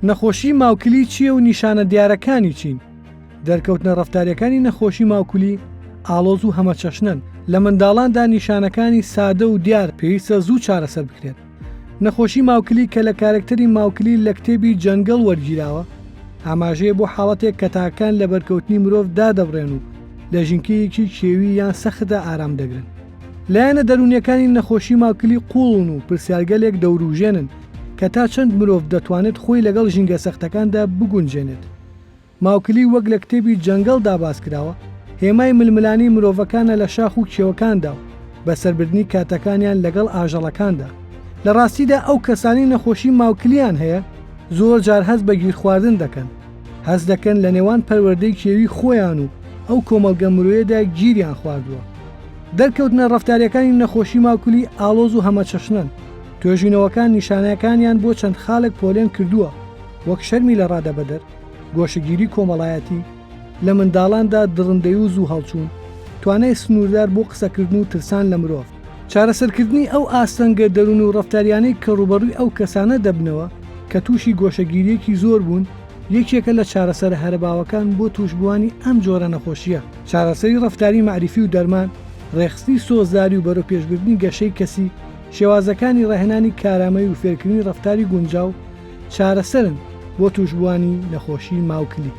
نەخۆشی ماوکلی چییە و نیشانە دیارەکانی چین؟ دەرکەوتنە ڕەفتارییەکانی نەخۆشی ماوکلی ئاڵۆز و هەمەچەشنەن، لە منداڵاندا نیشانەکانی سادە و دیار پێویستە زوو چارەسەر بکرێن. نەخۆشی ماوکلی کە لە کارەکتەری ماوکلی لە کتێبی جەنگەڵ وەرگیراوە، ئاماژەیە بۆ حاڵەتێک کە تاکەکان لە بەرکەوتنی مرۆڤ دادەبڕێن و لە ژینکەیەکی کێوی یان سەختدا ئارام دەگرن. لایەنە دەروونییەکانی نەخۆشی ماوکلی قووڵن و پرسیارگەلێک دەوروژێنن کە تا چەند مرۆڤ دەتوانێت خۆی لەگەڵ ژینگە سەختەکاندا بگونجێنێت. ماوکلی وەک لە کتێبی جەنگەڵ دا باس کراوە، هێمای ململانێی مرۆڤەکانە لە شاخ و کێوەکاندا و بەسەربردنی کاتەکانیان لەگەڵ ئاژەڵەکاندا. لە ڕاستیدا ئەو کەسانەی نەخۆشی ماوکلیان هەیە زۆر جار هەست بە گیرخواردن دەکەن، هەست دەکەن لە نێوان پەروەردەی کێوی خۆیان و ئەو کۆمەڵگە مرۆیەدا گیریان خواردووە. دەرکەوتنە ڕەفتارییەکانی نەخۆشی ماوکلی ئاڵۆز و هەمەچەشنەن، توێژینەوەکان نیشانەکانیان بۆ چەند خاڵێک پۆلێن کردووە وەک شەرمی لەڕادەبەدەر، گۆشەگیری کۆمەڵایەتی، لە منداڵاندا دڕندەی و زوو هەڵچوون، توانای سنووردار بۆ قسەکردن و ترسان لە مرۆڤ. چارەسەرکردنی ئەو ئاستەنگە دەروون و ڕەفتاریانەی کە ڕووبەڕووی ئەو کەسانە دەبنەوە کە تووشی گۆشەگیرییەکی زۆر بوون، یەکێکە لە چارەسەرە هەرە باوەکان بۆ تووشبووانی ئەم جۆرە نەخۆشییە. چارەسەری ڕەفتاری مەعریفی و دەرمان، ڕێکخستنی سۆزداری و بەرەوپێشبردنی گەشەی کەسی، شێوازەکانی ڕاهێنانی کارامەیی و فێرکردنی ڕەفتاری گونجاو، چارەسەرن بۆ تووشبووانی نەخۆشی ماوکلی.